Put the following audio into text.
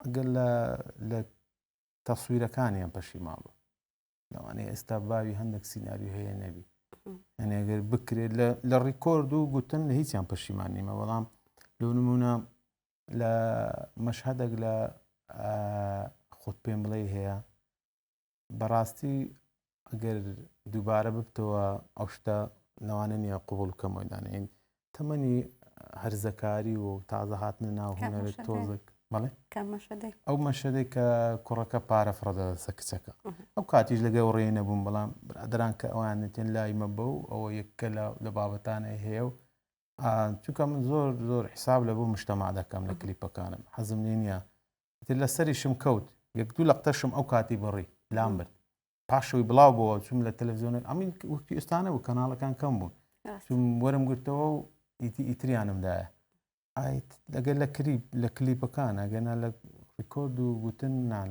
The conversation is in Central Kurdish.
ئەگەر لە تەسویرەکانیان پەشیمان بوو، لەوانەیە ئێستا باوی هەندێک سیناریۆ هەیە نەبی. یعنی ئەگەر بکرێت لە ڕیکۆرد و گوتن لە هیچیان پەشیمان نیمە، بەڵام لۆ نمونە لە مەشهدێک لە خۆت پێم بڵێ هەیە، بەڕاستی ئەگەر دووبارە ببتەوە ئەو شتە لەوانە نییە قوبڵ بکەمەوە دانێن. تەمەنی هەرزەکاری و تازە هاتنە ناو هونەرت تۆزێک بەڵێ ئەو مەشەدەی کە کوڕەکە پارە فڕە دەدەسە کچەکە، ئەو کاتیش لەگەڵ ڕێ نەبووم، بەڵام برادران کە ئەوان نتێن لای مە بە و ئەوە یەکە لە بابەتانە هەیە و چونکە من زۆر زۆر حساب لە بۆ مشتەما دەکەم لە کلیپەکانم، حەزم لێ نییە تر لەسەریشم کەوت. یەک دوو لەقتەشم ئەو کاتی بڕی لام برد، پاشەوەی بڵاو بۆ چوم لە تەلەڤزیۆنێک، ئەمین وەکی ئێستانە بوو کەناڵەکان کەم بوون، چوم وەرم گرتەوە و ئیتی ئیتریانم دایە. ئایت لەگەر لە کلیپ لە کلیپەکان ئەگەنا لە ڕیکۆرد و گوتن نان.